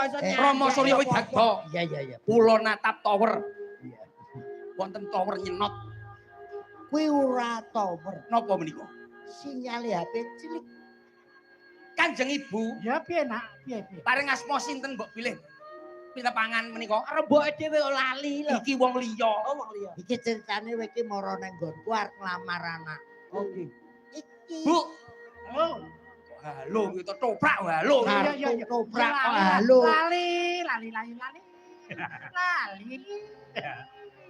iso Rama Surya Widagdo. Iya iya iya. Kula natap tower. Iya. Wonten tower nyenot. Kuwi ora tower. Napa menika? Sinyale HP cilik. Kanjeng Ibu, Ya piye nak? Piye piye? paring asma sinten mbok bilih pitepangan menika? Remboke dhewe kok lali lho. Iki wong liya. Oh wong liya. Iki ceritane kowe iki mara nang nggonku arep nglamar anak. Oke. Iki Bu, Oh. halo gitu toprak halo. Iya, iya, iya. Toprak kok Lali, halo. Lali, lali, lali, lali. Lali.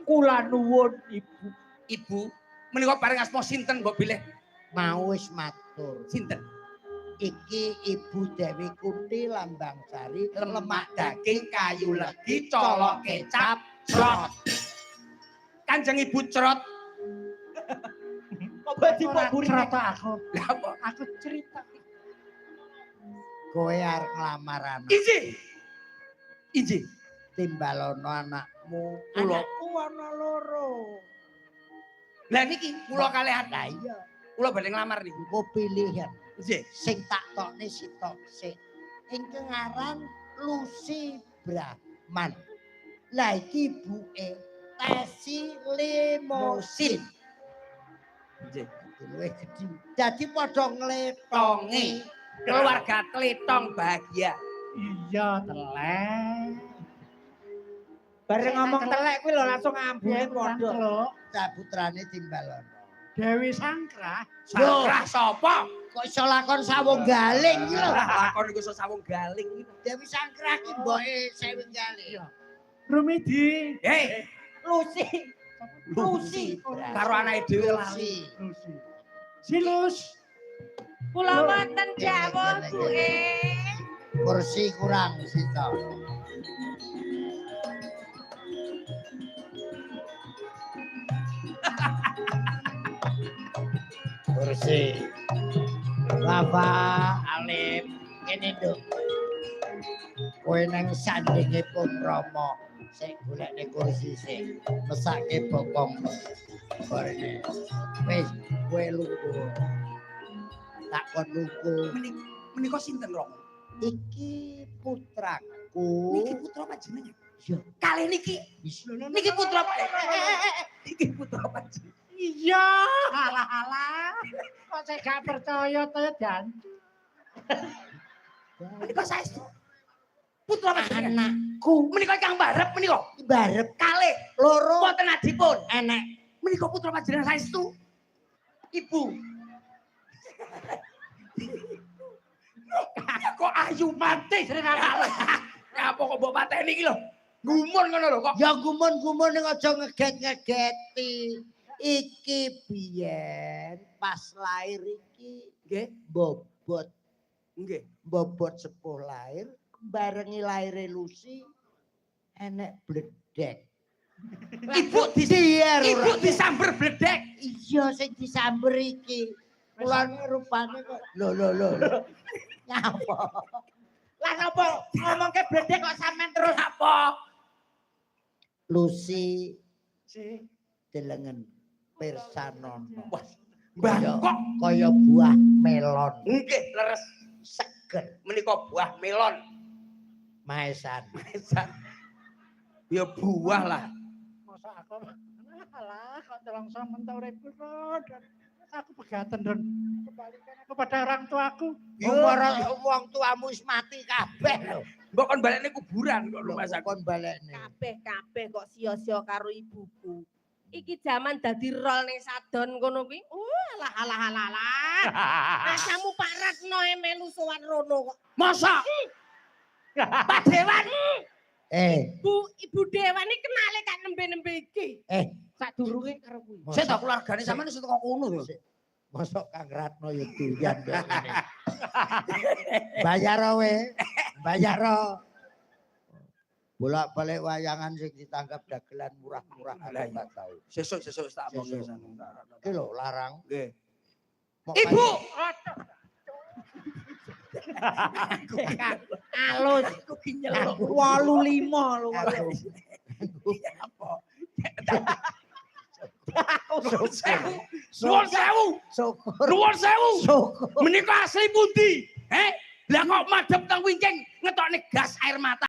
Kula nuwun Ibu. Ibu, menika paring asma sinten mbok bilih Mau wis matur. sinten? Iki Ibu Dewi Kunti Lambang Sari Lemak daging kayu legi colok kecap crot. Kanjeng Ibu crot. Kok mbok dipok Ora burine? cerita aku. Lah apa? Aku cerita. Kowe arep nglamar anak. Injih. Injih. Timbalono anakmu. Kula. Anakku ana loro. Lah niki kula kalihan. Lah iya, Kula badhe nglamar niki. engko pilihan. Nggih. Sing tak tokne sitok sik. Ingkang aran Lucy Brahman. Lah iki ibuke Tesi Limosin. Nggih. Luwih gedhi. Dadi padha ngletonge. Tonge. Keluarga Tletong bahagia. Iya, telek. Bareng ngomong telek kuwi lho langsung ambune Piye padha. teluk? Cah putrane timbalono. Dewi Sangkrah. Sangkrah sapa? Kok iso lakon sawung galing iki lho. Lakon iku iso sawung galing iki. Dewi Sangkrah ki mboke sewing galing. Iya. Rumidi. Hei, Lucy. Lucy. karo anake dhewe lali. Lucy. Lucy. Silus. Kula wonten jawah Bu e. Kursi kurang sitok. Kursi. Rafa, Alif, ngene nduk. Kowe nang sandinge pun Rama sik golekne kursi sik. Mesake bokong. Barene. Wis kowe lungguh. Tak kon lungguh. Menika sinten Rama? Iki putraku. Niki putra panjenengan. Iya. Kalih niki. Niki putra Pak. Niki putra panjenengan. Iya, alah alah. Kok saya gak percaya to ya, Dan? Menika saestu. Putra panjenengan. Anakku Menika ingkang barep menika. barep Kalih loro wonten adipun. enek Menika putra panjenengan saestu. Ibu. Kok ayu Mati sering aku. Apa kok mbok pateni iki lho? Gumun ngono lho kok. Ya gumun-gumun ning aja ngeget-ngegeti. Iki biyen pas lahir iki Nggih, bobot nggih. bobot sepuh lahir barengi lahire Lucy enek bledek. Ibu di Dier Ibu ora. disamber bledek. Iya sing disamber iki. Kulane rupane kok lho lho lho. lho. Nyapa? Lah napa ngomongke bledek kok sampean terus Apa? Lucy Si. delengen pirsanono. Wah, Bangkok. Kaya buah melon Nggih, leres. seger Menika buah melon. maesan. Maesan. Ya buah lah. Masa aku alah kok telongso mentau uripku kok. Dan aku pegaten dan kembalikan aku pada orang tuaku. Ora wong tuamu wis mati kabeh lho. Mbok kon balekne kuburan kok Lho rumah sakit. kon balekne. Kabeh-kabeh kok sia-sia karo ibuku. Iki jaman dadi rol ning sadon kono kuwi. Alah alah alah alah. Rasamu Pak Ratno e melu sowan rono kok. Masa? Pak Dewan. Eh, Bu Ibu Dewan iki kenale kak nembe-nembe iki. Sadurunge karo kuwi. Saya tak keluargane sampean wis teko kono lho. Mosok Kang Ratno ya doyan kok ngene. Bayar we, bayar. Bolak-balik wayangan sing ditanggap dagelan murah-murah aku Lah, iya. gak tau. Sesuk sesuk tak omong Sesuk. Iki lho larang. Nggih. Mok Ibu, Alus aku ki nyeluk. 85 lho. Aku. Apa? Nuwun sewu. Nuwun sewu. Syukur. Nuwun sewu. Syukur. Menika asli pundi? Heh? Lah kok madhep teng wingking ngetokne gas air mata.